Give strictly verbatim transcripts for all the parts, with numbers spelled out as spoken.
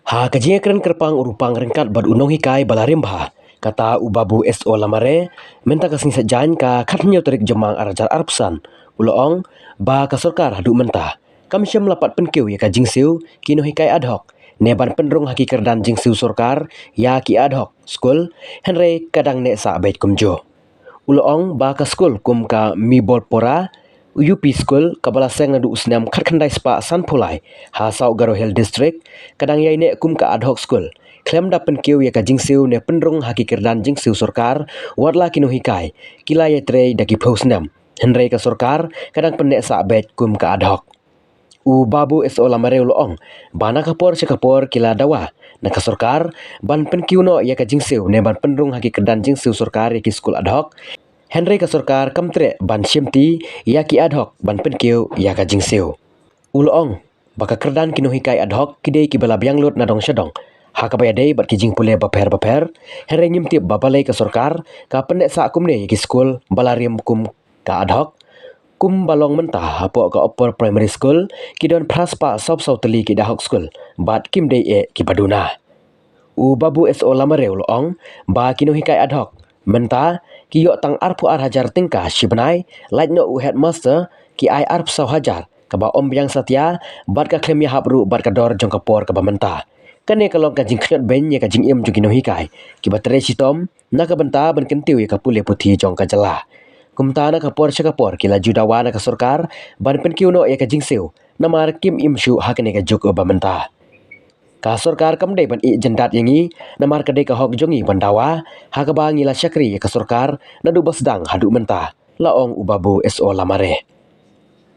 Ha ka jingïakren kyrpang u Rupang ryngkat bad u nonghikai ba la rim bha, kata u Babu S O Lamare, mynta ka sngi Saitjaiñ ka khathynñiew tarik Jymmang ar hajar arphew san, u la ong ba ka sorkar haduh mynta kam shym la pat pynkiew ïa ka jingsiew ki nonghikai ad hoc ne ban pynrung ha ki kyrdan jingsiew sorkar ïa ki ad hoc skul, hynrei ka dang neh sah beit kumjuh. U la ong ba ka skul kum ka Mibolpora U P School kaba la seng naduh u snem khatkhyndai spah sanphew lai ha South Garo Hills District, ka dang ïaineh kum ka ad hoc school khlem da pynkiew ïa ka jingsiew ne pynrung ha ki kyrdan jingsiew sorkar, wat la ki nonghikai ki la ïatrei da ki phew snem, hynrei ka sorkar ka dang pynneh sah beit kum ka ad hoc. U Babu S O Lamare u la ong ba na ka por sha ka por ki la dawa na ka sorkar ban pynkiew noh ïa ka jingsiew ne ban pynrung ha ki kyrdan jingsiew sorkar ïa ki skul ad hoc, hynrei ka sorkar kam treh ban shimti ïa ki ad hoc ban pynkiew ïa ka jingsiew. U la ong ba ka kyrdan ki nonghikai ad hoc ki dei kiba la biang lut na dong sha dong ha kaba ïadei bad ki jingpule bapher bapher, hynrei ngim tip ba balei ka sorkar ka pynneh sah kumne ïa ki skul ba la rim kum ka ad hoc. Kum ba long mynta hapoh ka Upper Primary School ki don phra spah saw phew saw tylli ki ad hoc school bad kim dei eh kiba duna. U Babu S O Lamare u la ong ba ki nonghikai ad hoc mynta ki ïoh tang arphew ar hajar tyngka shi bnai, lait noh u headmaster ki ai arphew saw hajar, kaba ym biang satia bad ka khlem ïahap ruh bad ka dor jong ka por kaba mynta. Kane ka long ka jingkhñiot beiñ ïa ka jingim jong ki nonghikai kiba trei shitom na ka bynta ban kyntiew ïa ka pule puthi jong ka jylla. Kumta na ka por sha ka por ki la ju dawa na ka sorkar ban pynkiew noh ïa ka jingsiew, namar kim im shuh ha kane ka juk ba mynta. Ka sorkar kam dei ban ïeh jyndat ïa ngi, namar ka dei ka hok jong ngi ban dawa, ha kaba ngi la shakri ïa ka sorkar naduh ba sdang haduh mynta, la ong u Babu S O Lamare.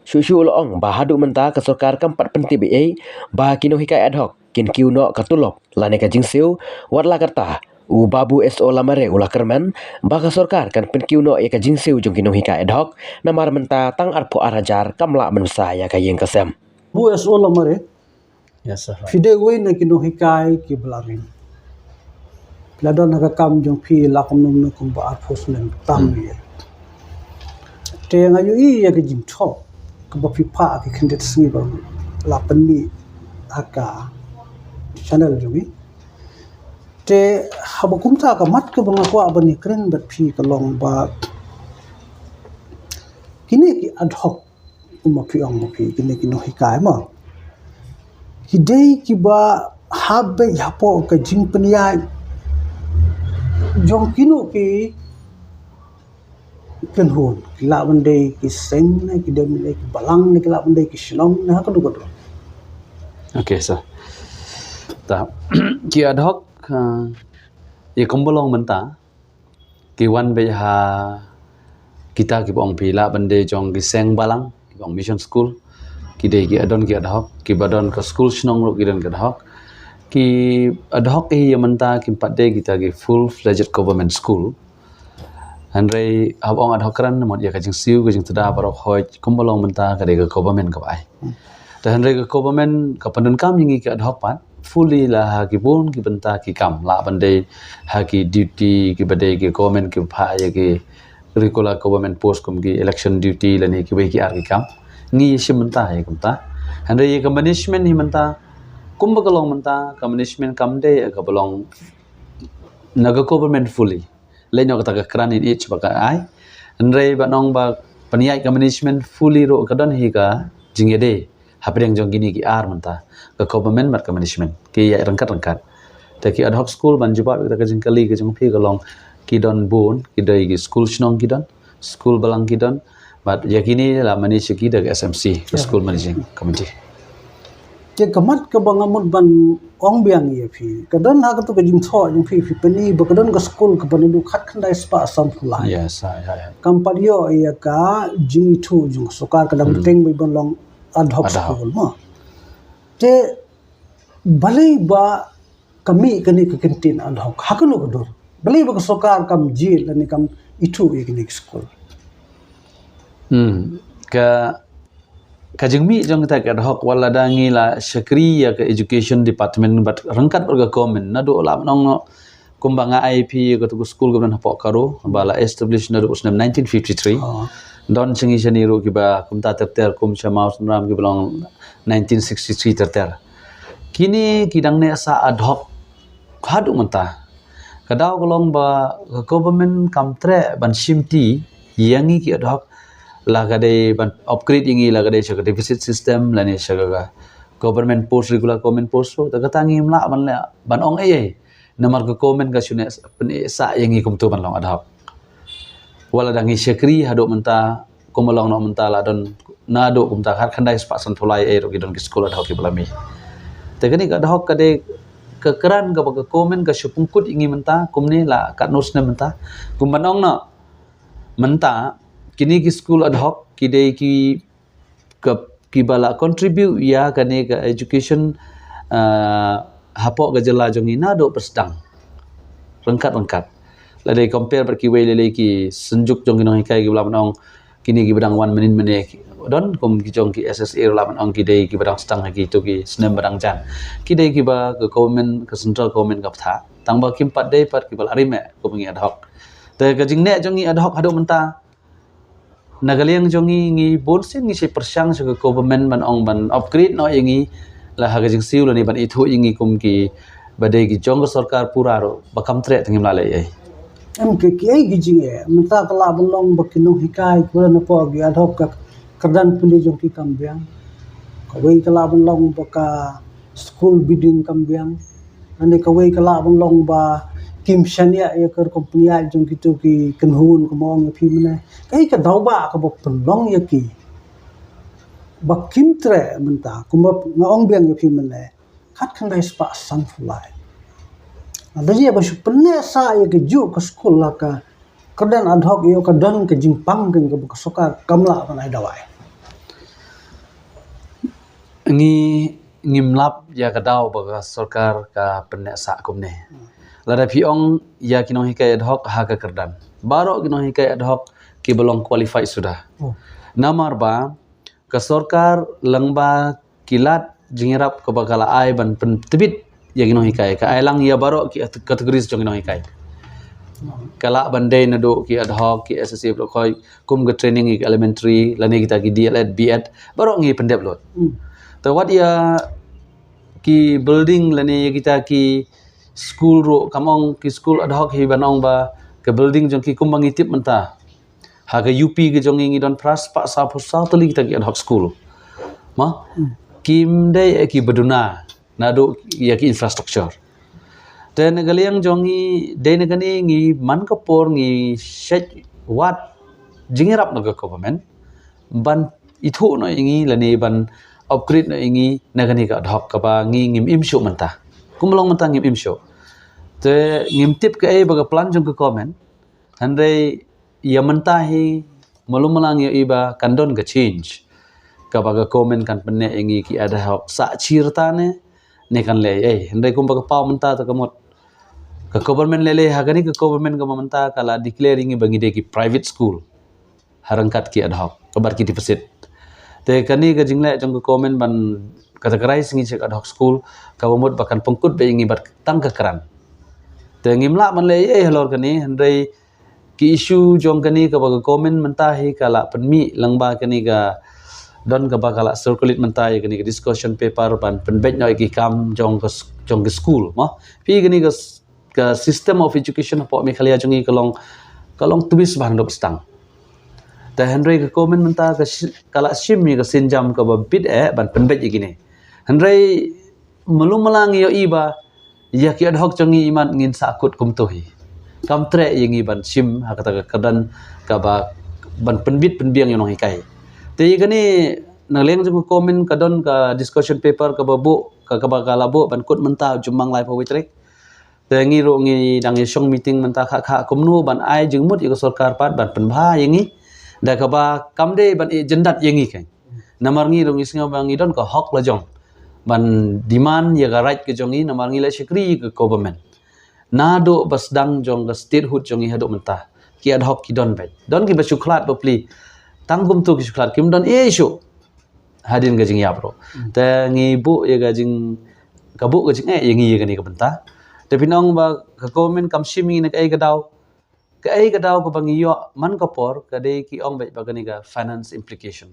Shuh shuh u la ong ba haduh mynta ka sorkar kam pat pyntip ei ei ba ki nonghikai ad hoc kin kiew noh ka tulop lane ka jingsiew, wat la katta u Babu S O Lamare u la kyrmen ba ka sorkar kan pynkiew noh ïa ka jingsiew jong ki nonghikai ad hoc, namar mynta tang arphew ar hajar kam lah ban bsa ïa ka ïing ka sem. Babu S O Lamare, phi dei uwei na ki nonghikai kiba la rim. Phi la don ha ka kam jong phi la kumno kumno kumba arphew snem tam ïa. Te nga ïohi ïa ka jingthoh kaba phi phah ha ki khyndiat sngi ba la pynmih ha ka channel jong ngi. Te haba kumta ka mat kaba nga kwah ban ïakren bad phi ka long ba kine ki ad hoc, kumba phi ong ma phi, kine ki nonghikai ma, ki dei kiba hap beit hapoh ka jingpynïaid jong kino ki kynhun, ki lah ban dei ki seng ne, ki dei ban dei ki balang ne, ki lah ban dei ki shnong ne, ha kano kano. Okay, sir. Ta, ki ad hoc, uh, ïa kumba long mynta ki wan beit ha kita kiba ong phi lah ban dei jong ki seng balang, kiba ong mission school, ki dei ki don ki ad hoc, kiba don ka skul shnong ruh ki don ki ad hoc. Ki ad hoc hi ïa mynta kim pat dei kita ki full fledged government school. Hynrei haba ong ad hoc kren namar ïa ka jingsiew ka jingtda baroh hoi kumba long mynta ka dei ka government kaba ai. Te hynrei ka government ka pyndonkam ïa ngi ki ad hoc pat fully la ha ki bun ki bynta ki kam, lah ban dei ha ki duty kiba dei ki government kiba phah ïa ki regular government post kum ki election duty lane kiwei ki ar ki kam. Ngi ïa shim bynta ïa kumta. Hynrei ïa ka management hi mynta kumba ka long mynta, ka management kam dei kaba long na ka government fully. Lei noh kata ka kren in ïeit ba ka ai. Hynrei ba nong ba pynïaid ka management fully ruh ka don hi ka jingïadei hapdeng jong kine ki ar mynta, ka government bad ka management ki ïaid ryngkat ryngkat. Te ki ad hoc school, ban jubab ïa ka jingkylli ka jong phi, ka long ki don bun, ki dei ki skul shnong ki don, skul balang ki don, bad ïa kine la manage ïa ki da ka S M C, ka School Managing Committee. Te ka mat kaba nga mut ban ong biang ïa phi, ka don ha katu ka jingthoh jong phi, phi pyni ba ka don ka skul kaba naduh khatkhyndai spah sanphew lai. Yes, ha, ha, ha. Kam pat ïoh ïa ka jingithuh jong ka sorkar, ka dang bteng ba ban long ad hoc school mo. Te balei ba ka mih kane ka kyntien ad hoc, ha kano ka dur? Balei ba ka sorkar kam jied lane kam ithuh ïa kane ka skul? Hmm. Ka, ka jingmih jong kata ka ad hoc, wat lada ngi la shakri ïa ka education department bad ryngkat bad ka government, naduh la nong no, kumba nga ai phi ïa katu ka skul ka don hapoh Garo, ba la establish naduh u snem nineteen fifty-three. Don sha ngi shane ruh kiba kumta ter ter, kum sha Mawsynram kiba long nineteen sixty-three ter ter. Kine ki dang neh sah ad hoc haduh mynta. Ka daw ka long ba ka government kam treh ban shim ti ïa ngi ki ad hoc, la ka dei ban upgrade ïa ngi, la ka dei sha ka deficit system lane sha ka government post, regular government post. Te kata ngim lah ban leh, ban ong ei ei. Namar ka government ka shu neh, pyneh sah ïa ngi kumto ban long ad hoc. Wat la dang ngi shakri haduh mynta, kumba long noh mynta la don naduh kumta khatkhyndai spah sanphew lai ei ruh ki don ki skul ad hoc kiba la mih. Te kane ka ad hoc ka dei ka kyrdan kaba ka government ka shu pynkut ïa ngi mynta, kumne la katno snem mynta. Kumba ong noh mynta, kine ki skul ad hoc ki dei ki ka, kiba la contribute ïa kane ka education, ah, hapoh ka jylla jong ngi naduh ba sdang. Ryngkat ryngkat. Lada compare bad kiwei lei lei ki synjuk jong ki nonghikai kiba la ban ong kine kiba dang wan mynnin mynne ki, don kum ki jong ki S S A ruh la ban ong ki dei kiba dang sdang ha kito ki snem ba dang jan. Ki dei kiba ka government, ka central government ka bthah. Tang ba kim pat dei pat kiba la rim eh kum ngi ad hoc. Te ka jingneh jong ngi ad hoc haduh mynta, na ka liang jong ngi, ngi bun sien ngi shait pyrshang sha ka government ban ong ban upgrade noh ïa ngi, la ha ka jingsiew lane ban ithuh ïa ngi kum kiba dei ki jong ka sorkar pura ruh ba kam treh, te ngim lah leh ei ei. Em, ki, kiei ki jingeh mynta? Ka lah ban long ba ki nonghikai kiba don hapoh ki ad hoc ka kyrdan pule jong ki kam biang. Kawei ka lah ban long ba ka school building kam biang. Lane kawei ka lah ban long ba kim shaniah ïa ka rukom pynïaid jong kito ki kynhun kumba ong ïa phi mynne. Kaei ka daw ba kaba pynlong ïa ki ba kim treh mynta kumba nga ong biang ïa phi mynne, khatkhyndai spah sanphew lai. Lada ïa ba shu pyneh sah ïa kajuh ka skul ha ka kyrdan ad hoc, ïoh ka don ka jingpang kaba ka sorkar kam lah ban ai dawai. Ngi, ngim lap ïa ka daw ba ka sorkar ka pyneh sah kumne. Lada phi ong ïa ki nonghikai ad hoc ha ka kyrdan, baroh ki nonghikai ad hoc kiba long qualified suda. Oh. Namar ba ka sorkar lyngba ki lad jingïarap kaba ka la ai ban pyntbit ïa ki nonghikai, ka ai lang ïa baroh ki at-, categories jong ki nonghikai. Ka lah ban dei naduh ki ad hoc, ki S S A baroh khoit, kum ka training ïa ki elementary lane kita ki D L Ed, B Ed, baroh ngi pyndep lut. Hmm. Te wat ïa ki building lane ïa kita ki skul ruh, kam ong ki skul ad hoc hi ban ong ba ka building jong ki kumba ngi tip mynta. Ha ka U P ka jong ngi ngi don phra spah sawphew saw tylli kita ki ad hoc school. Ma? Hmm. Kim dei eh kiba duna naduh ïa ki infrastructure. Te na ka liang jong ngi, dei na kane ngi man ka por ngi shait wad jingïarap na ka government ban ithuh noh ïa ngi lane ban upgrade noh ïa ngi na kane ka ad hoc kaba ngi ngim im shuh mynta. Kumba long mynta ngim im shuh. Te ngim tip kaei ba ka plan jong ka government. Hynrei ïa mynta hi, malu malang ïohi ba kan don ka change. Kaba ka government kan pynneh ïa ngi ki ad hoc sah chirta ne, ne kan leh ei. Hynrei kumba ka paw mynta te ka mut ka government lei lei, ha kane ka government kaba mynta ka la declare ïa ngi ba ngi dei ki private school ha ryngkat ki ad hoc, kaba ki deficit. Te kane ka jingleh jong ka government ban categorize ngi sha ki ad hoc school, kaba mut ba kan pynkut beit ïa ngi bad tang ka kyrdan. Te ngim lah ban leh ei halor kane, hynrei ki issue jong kane kaba ka government mynta hi ka la pynmih lyngba kane ka, don kaba ka la circulate mynta ïa kane ka discussion paper ban pynbeit noh ïa ki kam jong ka s-, jong ka school, mo. Phi, kane ka s-, ka system of education hapoh Meghalaya jong ngi ka long, ka long twist bha naduh ba sdang. Te hynrei ka government mynta ka shi-, ka la shim ïa ka sienjam kaba bit eh ban pynbeit ïa kine. Hynrei malu malang ïohi ba ïa ki ad hoc jong ngi imat ngin sahkut kumto hi. Kam treh ïa ngi ban shim ha kata ka kyrdan kaba ban pynbit pynbiang ïa u nonghikai. Te ïa kane na liang jong ka government ka don ka discussion paper kaba buh, ka, kaba ka la buh ban kut mynta u Jymmang laiphew wei tarik. Te ngi ruh ngi dang ïa shong meeting mynta kha kha kumno ban ai jingmut ïa ka sorkar pat ban pynbha ïa ngi. Da kaba kam dei ban ïeh jyndat ïa ngi kein. Namar ngi ruh ngi sngew ba ngi don ka hok la jong ban demand ïa ka right ka jong ngi, namar ngi la shakri ïa ka government. Naduh ba sdang jong ka statehood jong ngi haduh mynta, ki ad hoc ki don beit. Don kiba shu khlad bapli. Tang kumto ki shu khlad, kim don ei shuh hadien ka jingïap ruh. Hmm. Te ngi buh ïa ka jing, ka buh ka jingeh ïa ngi ïa kane ka bynta. Te phin ong ba ka government kam shim ïa ngi na kaei ka daw. Kaei ka daw kaba ngi ïoh man ka por ka dei ki ong beit ba kane ka finance implication.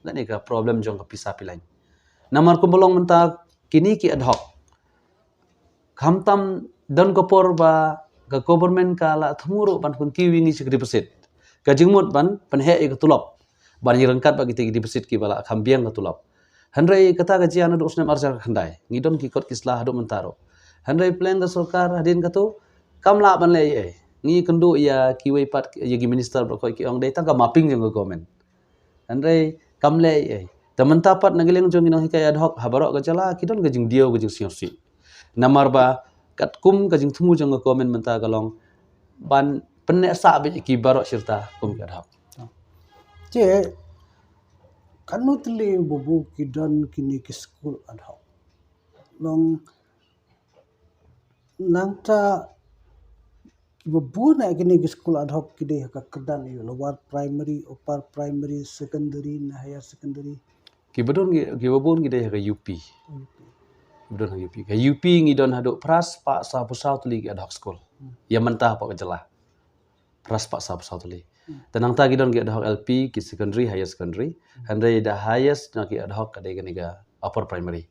Kane ka problem jong ka pisa pilain. Namar kumba long mynta Kini ki ad hoc, khamtam don ka por ba ka government ka la thmu ruh ban pynkiew ïa ngi sha ka deficit. Ka jingmut ban pynheh ïa ka tulop, ban ïaryngkat bad kita ki deficit kiba la kham biang ka tulop. Hynrei kata ka jia naduh u snem arhajar khyndai, ngi don ki kot ki sla haduh mynta ruh. Hynrei plan ka sorkar hadien katu kam lah ban leh ei ei. Ngi kynduh ïa kiwei pat, ïa ki minister baroh khoit ki ong dei tang ka mapping jong ka government. Hynrei kam leh ei ei. Te mynta pat na ka liang jong ki nonghikai ad hoc ha baroh ka jylla ki don ka jingdiaw ka jingsngewsih. Namar ba katkum ka jingthmu jong ka government mynta ka long ban pynneh sah beit ïa ki baroh shirta kum ki ad hoc. Te kano tylli ba bun ki don kine ki skul ad hoc? Long nangta kiba bun na kine ki skul ad hoc ki dei ha ka kyrdan ïa u lower primary, upper primary, secondary, na higher secondary. Kiba don ki, kiba bun ki dei ha ka U P. Kiba don ha U P. Ka U P ngi don haduh phra spah sawphew saw tylli ki ad hoc skul. Ïa mynta hapoh ka jylla. Phra spah sawphew saw tylli. Te nangta ki don ki ad hoc L P, ki secondary, higher secondary. Hynrei the highest na ki ad hoc ka dei kane ka upper primary.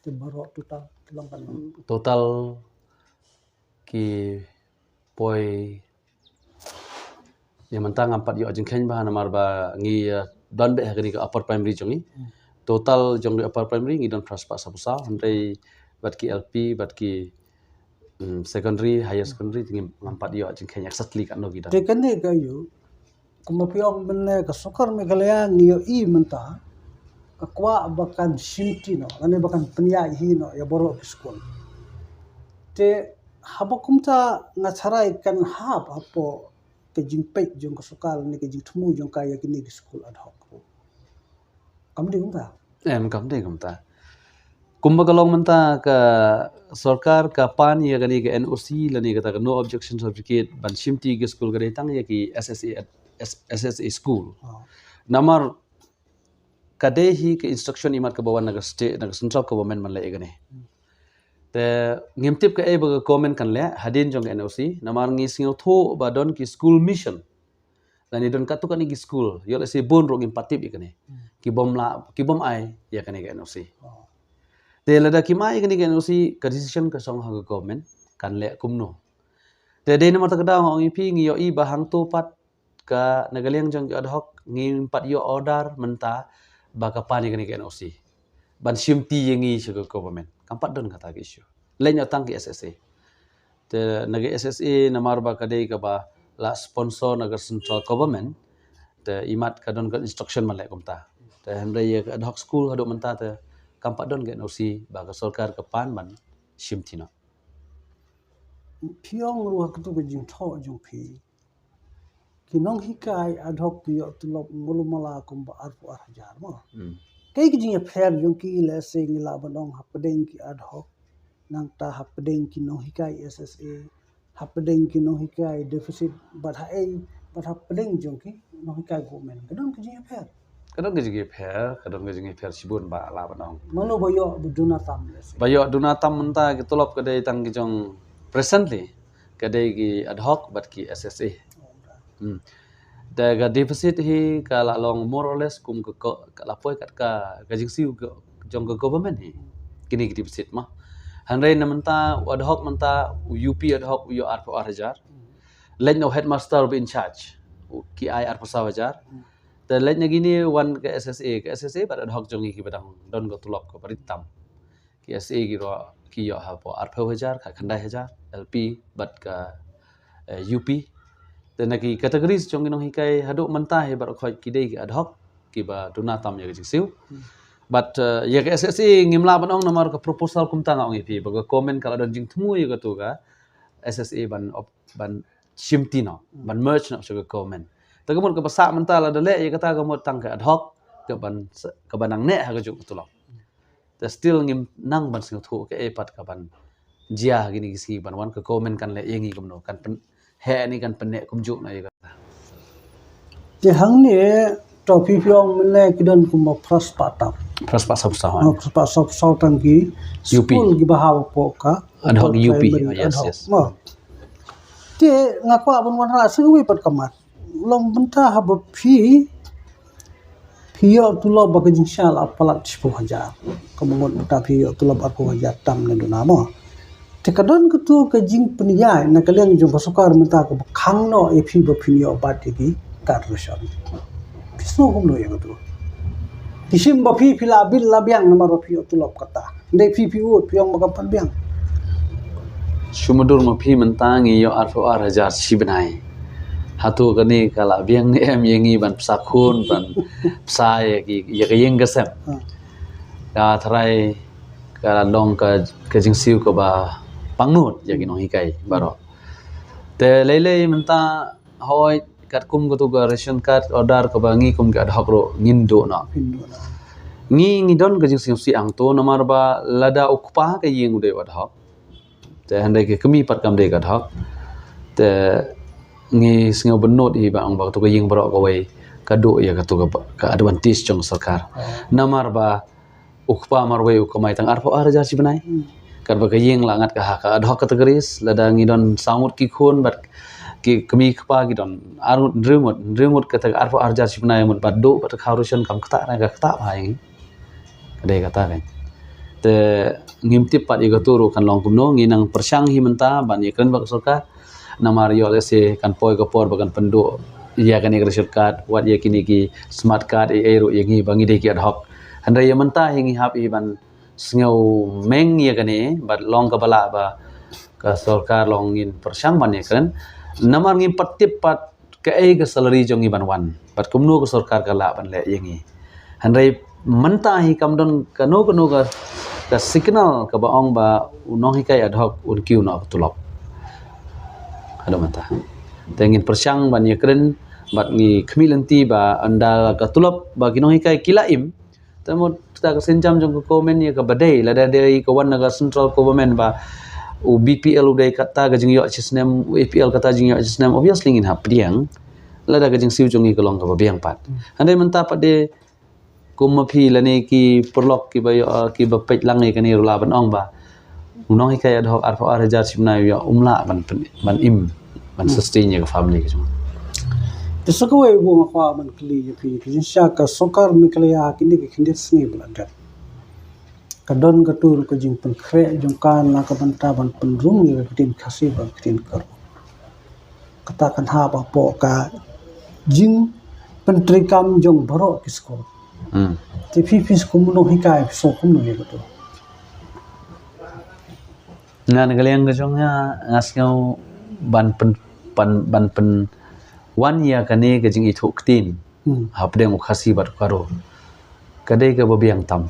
Te baroh total ki long kan. Total ki poi, ïa mynta ngam pat ïoh jingkheiñ bha namar ba ngi, eh, don beit ha kane ka upper primary jong ngi. Total jong ka upper primary ngi don phra spah sawphew saw, hynrei bad ki L P, bad ki, mm, secondary, higher secondary, te ngim, ngam pat ïoh jingkheiñ exactly katno ki don. Te kane ka ïoh, kumba phi ong mynne ka sorkar Meghalaya ngi ïohi mynta ka kwah ba kan shimti noh lane ba kan pynïaid hi noh ïa baroh ki skul. Te haba kumta nga tharai kan hap hapoh ka jingpeit jong ka sorkar lane ka jingthmu jong ka ïa kine ki skul ad hoc. Kam dei kumta? Em, kam dei kumta. Kumba ka long mynta ka sorkar ka pan ïa kane ka N O C lane kata ka no objection certificate ban shimti ki skul ka dei tang ïa ki S S A, S-, S S A school. Namar ka dei hi ka instruction imat kaba wan na ka state, na ka central government ban leh ïa kane. Te ngim tip kaei ba ka government kan leh hadien jong ka N O C, namar ngi sngewthuh ba don ki school mission. Lane don katto katne ki skul, ïoh lehse bun ruh ngim pat tip ïa kane. Ki bym lah, ki bym ai ïa kane ka N O C. Te lada kim ai ïa kane ka N O C, ka decision ka shong ha ka government kan leh kumno. Te dei namar kata ka daw nga ong ïa phi, ngi ïohi ba hangto pat ka na ka liang jong ki ad hoc ngim pat ïoh order mynta ba ka pan ïa kane ka N O C ban shimti ïa ngi sha ka government. Kam pat don kata ka issue. Leit noh tang ki S S A. Te na ki S S A namar ba ka dei kaba la sponsor na ka central government. Te imat ka don ka instruction ban leh kumta. Te hynrei ïa ka ad hoc school haduh mynta te kam pat don ka N O C ba ka sorkar ka pan ban shimti noh. Phi ong ruh ha katu ka jingthoh jong phi, ki nonghikai ad hoc ki ïoh tulop malu mala kumba arphew ar hajar mo. Kaei ka jingïapher jong ki, lehse ngi lah ban ong hapdeng ki ad hoc, nangta hapdeng ki nonghikai S S A, hapdeng ki nonghikai deficit, bad haei, bad hapdeng jong ki nonghikai government. Ka don ka jingïapher. Ka don ka jingïapher, ka don ka jingïapher shibun ba lah ban ong. Mano ba ïoh ba duna tam, lehse? Ba ïoh duna tam mynta ki tulop ka dei tang ki jong presently ka dei ki ad hoc bad ki S S A. Hmm. Te ka deficit hi ka la long more or less kum ka, ka, ka la poi kat ka, ka jingsiew ka, jong ka government hi. Kine ki deficit mo. Hynrei na mynta u ad hoc mynta u U P ad hoc u ïoh arphew ar hajar. Leit na u headmaster ba in charge, u ki ai arphew saw hajar. Te leit na kine wan ka S S A, ka S S A bad ad hoc jong ngi kiba dang don ka tulop kaba rit tam. Ki S A ki ruh ki ïoh hapoh arphew hajar, khatkhyndai hajar, L P bad ka, eh, U P. Te na ki categories jong ki nonghikai haduh mynta hi baroh khoit ki dei ki ad hoc kiba duna tam ïa ka jingsiew. Bad, eh, ïa ka S S A ngim lah ban ong namar ka proposal kumta nga ong ïa phi ba ka government ka la don jingthmu ïa katu ka S S A ban op-, ban shimti noh, ban merge noh sha ka government. Te ka mut kaba sah mynta lada leh ïa kata ka mut tang ka ad hoc, ka ban s-, ka ban nang neh ha ka juk ka tulop. Te still ngim nang ban sngewthuh kaei pat ka ban jia ha kine ki sngi ban wan, ka government kan leh ïa ngi kumno, kan pyn-, heh ne kan pynneh kumjuh noh ïa kata. Te hangne to phi phi ong mynne ki don kumba phra spah tam. Phra spah sawphew saw, ha? Oh, phra spah sawphew saw tang ki U P. Skul kiba hap hapoh ka ad hoc U P, primary, ah, yes, ad hoc, yes. Mo. Te nga kwah ban wanrah sa kawei pat ka mat. Long mynta haba phi, phi ïoh tulop ba ka jingshai la palat shiphew hajar. Ngut mynta phi ïoh tulop arphew hajar tam ne duna mo. Te ka don katu ka jingpynïaid na ka liang jong ka sorkar mynta kaba khang noh ïa phi ba phin ïoh bat ïa ki card ration. Phi sngew kumno ïa katu? Ki shim ba phi phi la bill la biang namar ba phi ïoh tulop kata. Ndei phi phi ud phi ong ba kam pat biang. Shu mudui ma phi mynta ngi ïoh arphew ar hajar shi bnai. Hato kane ka la biang ne em ïa ngi ban psa khun ban psa ïa ki ïa ka ïing ka sem. Ha. Ka tharai ka la long ka ka jingsiew kaba pangnud ïa ki nonghikai baroh. Te lei lei mynta hoi katkum katu ka ration card order kaba ngi kum ki ad hoc ruh ngin duh noh. Ngin duh noh. Ngi ngi don ka jingsngewsih hangto namar ba lada u kpa ka ïing u dei u ad hoc. Te hynrei ki kmie pat kam dei ki ad hoc. Te ngi sngew bynnud hi ba ong ba katu ka ïing baroh kawei ka duh ïa katu ka, ka advantage jong sorkar. Oh. Namar ba u kpa marwei u kamai tang arphew ar hajar shi bnai. Hmm. Katba ka ïing la ngat ka ha ka ad hoc categories, lada ngi don saw ngut ki khun bad ki kmie kpa ki don ar ngut hynriew ngut, hynriew ngut kata ka arphew ar hajar shi bnai mut bad duh bad ka khaw ration kam ktah na ka ktah bha ïa ngi. Ka dei kata kan. Te ngim tip pat ïa katu ruh kan long kumno, ngi nang pyrshang hi mynta ban ïakren bad ka sorkar. Namar ïoh lehse kan poi ka por ba kan pynduh ïa kane ka ration card, wat ïa kine ki smart card ei ei ruh ïa ngi ba ngi dei ki ad hoc. Hynrei ïa mynta hi ngi hap hi ban sngew meng ïa kane bad long kaba lah ba ka sorkar long ngin pyrshang ban ïakren. Namar ngim pat tip pat kaei ka salary jong ngi ban wan bad kumno ka sorkar ka lah ban leh ïa ngi. Hynrei mynta hi kam don kano kano ka, ka signal kaba ong ba u nonghikai ad hoc un kiew noh ka tulop. Haduh mynta. Te ngin pyrshang ban ïakren bad ngi khmih lynti ba ynda ka tulop ba ki nonghikai ki la im. Te mut kata ka sienjam jong ka government ïa kaba dei, lada dei ka wan na ka central government ba u B P L u dei kata ka jingïoh shi snem, u A P L kata jingïoh shi snem, obviously ngin hap pdiang. Lada ka jingsiew jong ngi ka long kaba biang pat. Hmm. Hynrei mynta pat de kum ma phi lane ki paralok kiba ïoh, kiba peit lang ïa kane ruh lah ban ong ba u nonghikai ad hoc arphew ar hajar shi bnai ïoh um lah ban pyn-, ban im, ban Hmm. sustain ïa ka family ka jong. Te sa kawei ba nga kwah ban kylli ïa phi, ka jingshisha ka sorkar Meghalaya kine ki khyndiat sngi ba la dep ka don katu ka jingpynkhreh jong ka na ka bynta ban pynrung ïa ka ktien Khasi bad ka ktien Garo. Kata kan hap hapoh ka jingpyntreikam jong baroh ki skul. Hmm. Te phi phi skum nonghikai phi sngewthuh kumno ïa katu? Nga na ka liang ka jong nga, nga sngew ban pyn, ban, ban pynwan ïa kane ka jingithuh ktien. Hmm. Hapdeng u Khasi bad u Garo. Ka dei kaba biang tam.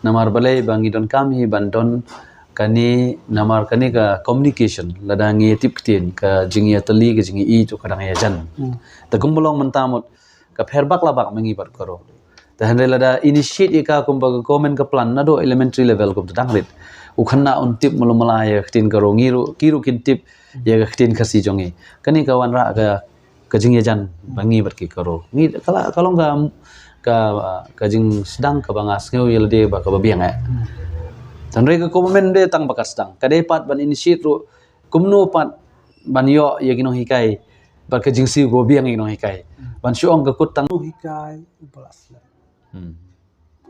Namar balei ba ngi donkam hi ban don kane, namar kane ka communication lada ngi tip ktien, ka jingïatylli ka jingïeit ka dang ïajan. Hmm. Te kumba long mynta mut ka pher bak la bak ma ngi bad u Garo. Te hynrei lada initiate ïa ka kumba ka government ka plan naduh elementary level kumta dang rit. U khynnah un tip mala mala ïa ka ktien Garo, ngi ruh, ki ruh kin tip ïa ka ktien Khasi jong ngi. Kane ka wanrah ka ka jingïajan ba ngi bad ki Garo. Ngi ka la, ka long ka, ka, ka jingsdang kaba nga sngew ïa lade ba kaba biang eh. Hmm. Hynrei ka government de tang ba ka sdang. Ka dei pat ban initiate ruh kumno pat ban ïoh ïa ki nonghikai bad ka jingsiew kaba biang ïa ki nonghikai. Hmm. Ban shu ong ka kut tang nonghikai uba la slem. Hmm.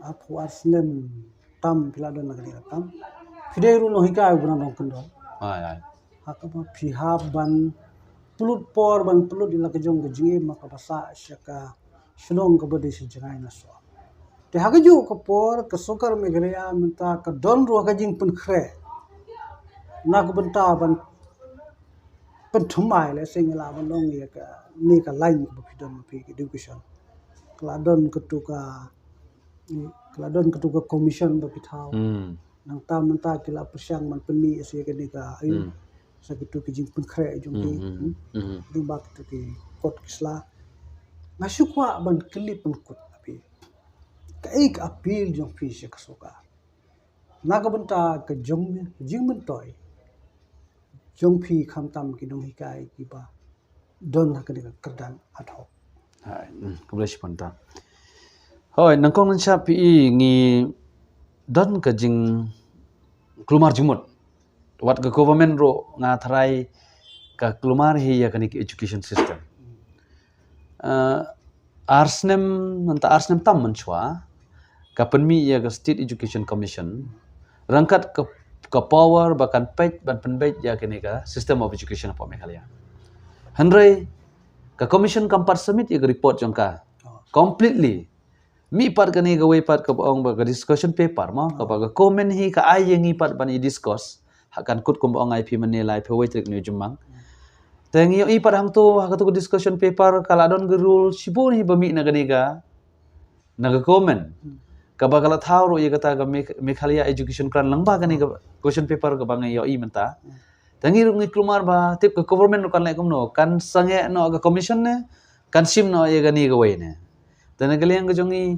Arphew ar snem tam phi la don na kane ka kam. Phi dei ruh nonghikai uba nang dang kyndong. Ai, ai. Ha kaba phi hap ban pynlut por ban pynlut ïa la ka jong ka jingim ha kaba sah sha ka shnong kaba dei sha jngai na shuwa. Te ha kajuh ka por ka sorkar Meghalaya mynta ka don ruh ka jingpynkhreh na ka bynta ban pynthymmai lehse ngi lah ban ong ïa kane ka line kaba phi don ma phi ka education. Ka la don katu ka Ka la don katu ka commission ba phi thaw. Hmm. Nangta mynta ki la pyrshang ban pynmih ïa kane ka, aïu, hmm, sa kitu ki jingpynkhreh jong ki. Hmm, hmm, hmm. Hmm. Dei ba kitu ki kot ki sla. Nga shu kwah ban kylli pynkut ïa phi. Kaei ka appeal jong phi sha ka sorkar na ka bynta ka jong, jingmyntoi jong phi khamtam ki nonghikai kiba don ha kane ka kyrdan ad hoc. Hai, hmm, khublei shibun. Hoi, nyngkong nyngshap phi i ngi don ka jingkulmar jingmut. Wat ka government ruh nga tharai ka kulmar hi ïa kane ka education system. Eh, ar snem, mynta ar snem tam mynshuwa, ka pynmih ïa ka State Education Commission ryngkat ka, ka power ba kan peit ban pynbeit ïa kane ka system of education hapoh Meghalaya. Hynrei ka commission kam pat submit ïa ka report jong ka completely. Mih pat kane kawei pat kaba ong ba ka discussion paper mo, kaba ka government hi ka ai ïa ngi pat ban i discuss ha, kan kut kumba ong ïa phi mynne laiphew wei tarik Naiwieng. Te ngi ïohi pat hangto ha kato ka discussion paper ka la don ka rule shibun hi ba mih na kane ka, na ka government, kaba ka la thaw ruh ïa kata ka Megh-, Meghalaya Education Grant lyngba kane ka question paper kaba ngi ïohi mynta. Te ngi ruh ngi kulmar ba tip ka government ruh kan leh kumno, kan sangeh noh ka commission ne kan shim noh ïa kane kawei ne. Te na ka liang ka jong ngi,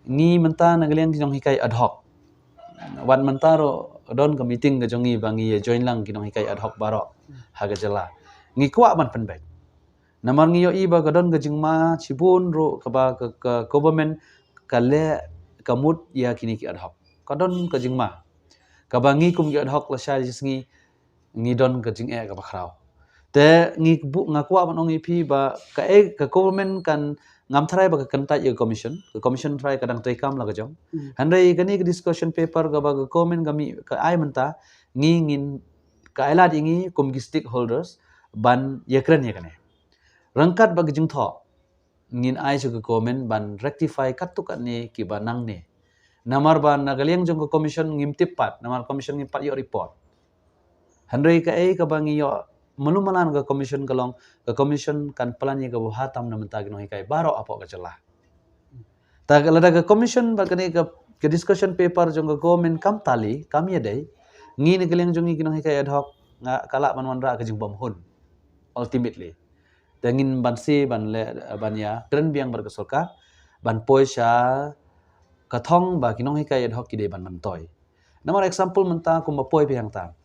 ngi mynta na ka liang ka jong hikai ad hoc, wat mynta ruh don ka meeting ka jong ngi ba ngi ïa join lang ki nonghikai ad hoc baroh ha ka jylla. Ngi kwah ban pynbeit. Namar ngi ïohi ba ka don ka jingma shibun ruh kaba ka, ka government ka leh, ka mut ïa kine ki ad hoc. Ka don ka jingma kaba ngi kum ki ad hoc lashai shi sngi ngi don ka jingeh kaba khraw. Te ngi bu-, nga kwah ban ong ïa phi ba kaei ka government kan, ngam tharai ba ka kyntait ïa ka commission, ka commission tharai ka dang treikam la ka jong. Hynrei kane ka discussion paper kaba ka government ka mih ka ai mynta, ngi ngin, ka ai lad ïa ngi kum ki stakeholders ban ïakren ïa kane. Ryngkat bad ka jingthoh, ngin ai sha ka government ban rectify katto katne kiba nangne. Namar ba na ka liang jong ka commission ngim tip pat, namar commission ngim pat ïoh report. Hynrei kaei kaba ngi ïoh malu malan ka commission ka long, ka commission kan plan ïa kaba bha tam na bynta ki nonghikai baroh hapoh ka jylla. Te lada ka commission bad kane ka, ka discussion paper jong ka government kam tally, kam ïadei, ngi na ka liang jong ngi ki nonghikai ad hoc, nga, ka lah ban wanrah ka jingbymhun ultimately. Te ngin banse ban leh, ban ïakren biang bad ka sorkar ban poi sha ka thong ba ki nonghikai ad hoc ki dei ban myntoi. Namar example mynta kumba poi biang ta,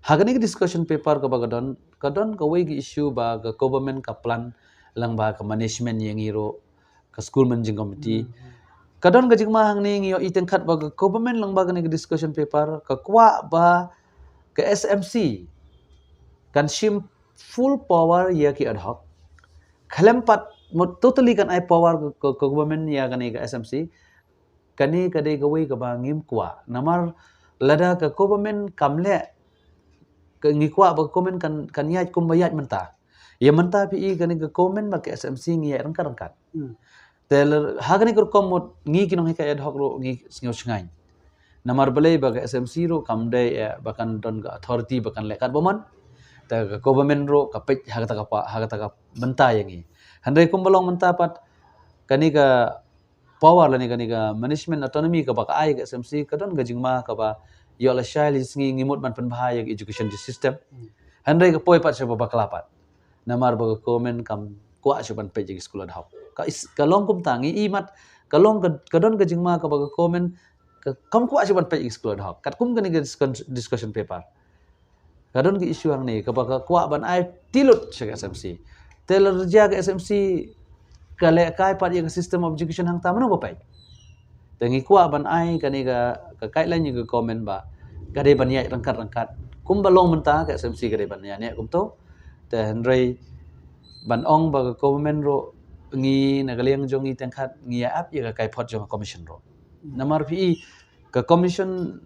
ha kane ka discussion paper kaba ka don, ka don kawei ka issue ba ka government ka plan lyngba ka management ïa ngi ruh, ka school managing committee. Ka don ka jingma hangne, ngi ïohi teng khat ba ka government lyngba kane ka discussion paper ka kwah ba ka S M C kan shim full power ïa ki ad hoc. Khlem pat mut totally kan ai power ka, ka, ka government ïa kane ka S M C. Kane ka dei kawei kaba ngim kwah. Namar lada ka government kam leh, ka ngi kwah ba ka government kan, kan ïaid kumba ïaid mynta. Ïa mynta phi i kane ka government bad ka S M C ngi ïaid ryngkat ryngkat. Te lada ha kane ka rukom mut ngi ki nonghikai ad hoc ruh ngi sngew shngaiñ. Namar balei ba ka S M C ruh kam dei, eh, ba kan don ka authority ba kan leh katba mon. Te ka government ruh ka peit ha kata ka pa, ha kata ka bynta ïa ngi. Hynrei kumba long mynta pat kane ka power lane kane ka management autonomy kaba ka ai ka S M C ka don ka jingma kaba ïoh lashai shi sngi ngi mut ban pynbha ïa ka education system. Hynrei ka poi pat sha ba bakla pat. Namar ba ka government kam kwah shuh ban peit ïa ki school ad hoc. Ka is, ka long kumta ngi i mat, ka long ka, ka don ka jingma kaba ka government ka, kam kwah shuh ban peit ïa ki school ad hoc. Katkum kane ka discussion, discussion paper. Ka don ka issue hangne kaba ka kwah ban ai tilut sha ka S M C. Te lada jia ka S M C ka leh kai pat ïa ka system of education hangta mano ba peit. Te ngi kwah ban ai kane ka, ka guideline ïa ka government ba ka dei ban ïaid ryngkat ryngkat. Kumba long mynta ka S M C ka dei ban ïaid ne kumto. Te hynrei ban ong ba ka government ruh ngi na ka liang jong ngi teng khat ngi ïa ap ïa ka kaiphod jong ka commission ruh. Namar phi i ka commission,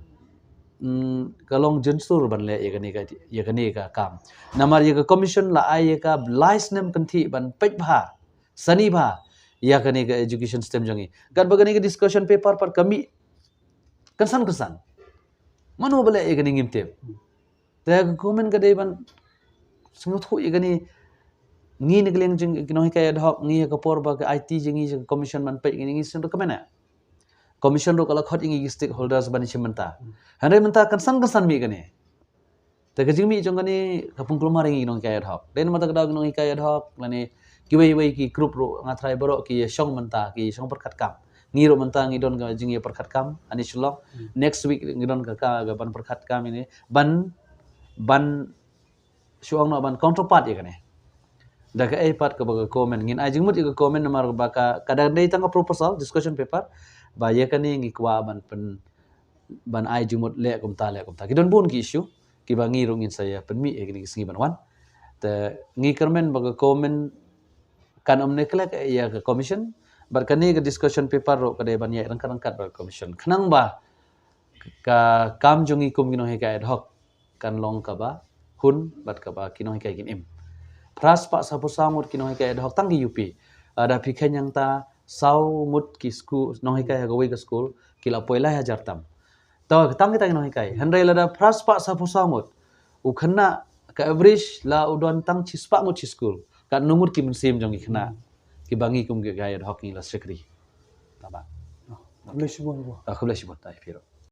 mm, ka long jynsur ban leh ïa kane ka, ïa kane ka kam. Namar ïa ka commission la ai ïa ka lai snem kynthih ban peit bha, sani bha ïa kane ka education system jong ngi. Katba kane ka discussion paper pat ka mih kynsan kynsan. Mano ba leh ïa kane ngim tip. Te ka government ka dei ban sngewthuh ïa kane. Ngi na ka liang jong ki nonghikai ad hoc ngi ha ka por ba ka aiti jong ngi sha ka commission ban peit ïa kane ngi sngewthuh kumne. Commission ruh ka la khot ïa ngi ki stakeholders ban ïashim bynta. Hynrei mynta kynsan kynsan mih kane. Te ka jingmih jong kane ka pynkulmar ïa ngi ki nonghikai ad hoc. Dei namar kata ka daw ki nonghikai ad hoc lane kiwei kiwei ki group ruh nga tharai baroh ki shong bynta, ki shong pyrkhat kam. Ngi ruh mynta ngi don ka jingïapyrkhat kam ha ne Shillong. Next week ngi don ka, ka, ka ban pyrkhat kam ïa ne ban, ban shu ong noh ban counterpart ïa kane. Da kaei pat kaba ka government, ngin ai jingmut ïa ka government namar ba ka, ka dang dei tang ka proposal, discussion paper, ba ïa kane ngi kwah ban pyn, ban ai jingmut leh kumta leh kumta. Ki don bun ki issue kiba ngi ruh ngin sa ïa pynmih ïa kine ki sngi ban wan. Te ngi kyrmen ba ka government kan ym neglect ïa ka commission, Bad kane ka discussion paper ruh ka dei ban ïaid ryngkat ryngkat bad commission khnang ba ka kam jong ngi kum ki nonghikai ad hoc kan long kaba hun bad kaba ki nonghikai kin im. Phra spah saphew saw ngut ki nonghikai ad hoc tang ki U P. Lada phi kheiñ hangta saw ngut ki skul nonghikai ha kawei ka skul ki la poi lai hajar tam. To tang kita ki nonghikai. Hynrei lada phra spah saphew saw ngut u khynnah ka average la u don tang shi spah ngut shi skul. Katno ngut ki mynsiem jong ki khynnah kiba ngi kum ki nonghikai ad hoc ngi la shakri. Taba. Khublei shibun. Ah, khublei shibun. Tai phi ruh.